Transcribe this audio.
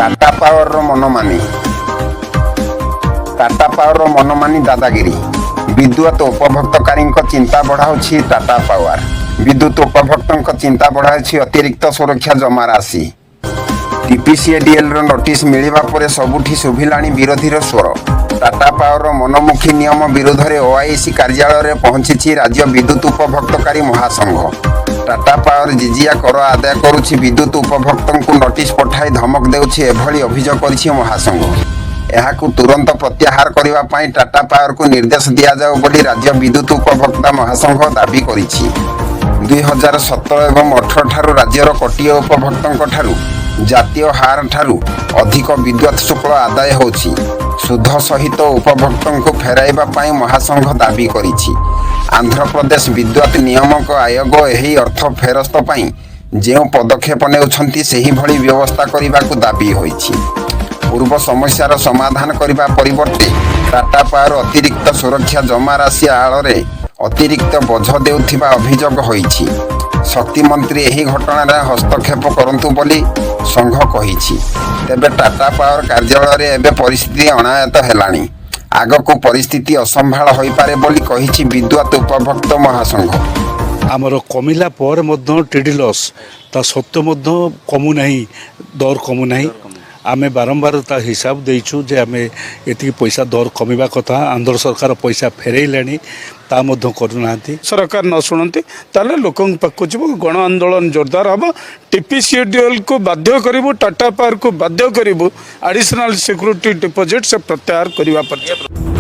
ଟାଟା ପାୱାରର ମନମାନି, ଟାଟା ପାୱାରର ମନମାନି ଦାଦାଗିରି ବିଦ୍ୟୁତ ଉପଭୋକ୍ତକାରୀଙ୍କ ଚିନ୍ତା ବଢ଼ାଉଛି। ଟାଟା ପାୱାର ବିଦ୍ୟୁତ ଉପଭୋକ୍ତାଙ୍କ ଚିନ୍ତା ବଢ଼ାଉଛି ଅତିରିକ୍ତ ସୁରକ୍ଷା ଜମା ରାଶି। ଟିପିସିଓଡିଏଲ୍ର ନୋଟିସ୍ ମିଳିବା ପରେ ସବୁଠି ଶୁଭିଲାଣି ବିରୋଧୀର ସ୍ୱର। ଟାଟା ପାୱାରର ମନମୁଖୀ ନିୟମ ବିରୋଧରେ ଓଆଇସି କାର୍ଯ୍ୟାଳୟରେ ପହଞ୍ଚିଛି ରାଜ୍ୟ ବିଦ୍ୟୁତ ଉପଭୋକ୍ତକାରୀ ମହାସଂଘ। ଟାଟା ପାୱାର ଜିଜିଆ କର ଆଦାୟ କରୁଛି, ବିଦ୍ୟୁତ ଉପଭୋକ୍ତାଙ୍କୁ ନୋଟିସ୍ ପଠାଇ ଧମକ ଦେଉଛି, ଏଭଳି ଅଭିଯୋଗ କରିଛି ମହାସଂଘ। ଏହାକୁ ତୁରନ୍ତ ପ୍ରତ୍ୟାହାର କରିବା ପାଇଁ ଟାଟା ପାୱାରକୁ ନିର୍ଦ୍ଦେଶ ଦିଆଯାଉ ବୋଲି ରାଜ୍ୟ ବିଦ୍ୟୁତ ଉପଭୋକ୍ତା ମହାସଂଘ ଦାବି କରିଛି। 2017 ଏବଂ 18 ଠାରୁ ରାଜ୍ୟର କୋଟିଏ ଉପଭୋକ୍ତାଙ୍କ ଠାରୁ ଜାତୀୟ ହାର ଠାରୁ ଅଧିକ ବିଦ୍ୟୁତ ଶୁଳ୍କ ଆଦାୟ ହେଉଛି। ସୁଧ ସହିତ ଉପଭୋକ୍ତାଙ୍କୁ ଫେରାଇବା ପାଇଁ ମହାସଂଘ ଦାବି କରିଛି। ଆନ୍ଧ୍ରପ୍ରଦେଶ ବିଦ୍ୟୁତ ନିୟାମକ ଆୟୋଗ ଏହି ଅର୍ଥ ଫେରସ୍ତ ପାଇଁ ଯେଉଁ ପଦକ୍ଷେପ ନେଉଛନ୍ତି, ସେହିଭଳି ବ୍ୟବସ୍ଥା କରିବାକୁ ଦାବି ହୋଇଛି। ପୂର୍ବ ସମସ୍ୟାର ସମାଧାନ କରିବା ପରିବର୍ତ୍ତେ ଟାଟା ପାୱାର ଅତିରିକ୍ତ ସୁରକ୍ଷା ଜମା ରାଶି ଆଳରେ ଅତିରିକ୍ତ ବୋଝ ଦେଉଥିବା ଅଭିଯୋଗ ହୋଇଛି। ଶକ୍ତିମନ୍ତ୍ରୀ ଏହି ଘଟଣାରେ ହସ୍ତକ୍ଷେପ କରନ୍ତୁ ବୋଲି ସଂଘ କହିଛି। ତେବେ ଟାଟା ପାୱାର କାର୍ଯ୍ୟାଳୟରେ ଏବେ ପରିସ୍ଥିତି ଅଣାୟତ୍ତ ହେଲାଣି। ଆଗକୁ ପରିସ୍ଥିତି ଅସମ୍ଭାଳ ହୋଇପାରେ ବୋଲି କହିଛି ବିଦ୍ୟୁତ ଉପଭୋକ୍ତା ମହାସଂଘ। ଆମର କମିଲା ପରେ ମଧ୍ୟ ଟିଡି ଲସ୍ ତା ସତ୍ତ୍ୱେ ମଧ୍ୟ କମୁନାହିଁ, ଦର କମୁନାହିଁ। ଆମେ ବାରମ୍ବାର ତା ହିସାବ ଦେଇଛୁ ଯେ ଆମେ ଏତିକି ପଇସା ଦର କମିବା କଥା, ଆନ୍ଧ୍ର ସରକାର ପଇସା ଫେରେଇଲେଣି, ତା ମଧ୍ୟ କରୁନାହାନ୍ତି। ସରକାର ନ ଶୁଣନ୍ତି, ତାହେଲେ ଲୋକଙ୍କ ପାଖକୁ ଯିବୁ। ଗଣ ଆନ୍ଦୋଳନ ଜୋରଦାର ହେବ। ଟିପିସିଓଡିଏଲ୍କୁ ବାଧ୍ୟ କରିବୁ, ଟାଟା ପାୱାରକୁ ବାଧ୍ୟ କରିବୁ, ଆଡ଼ିସନାଲ୍ ସିକ୍ୟୁରିଟି ଡିପୋଜିଟ୍ ସେ ପ୍ରତ୍ୟାହାର କରିବା ପର୍ଯ୍ୟନ୍ତ।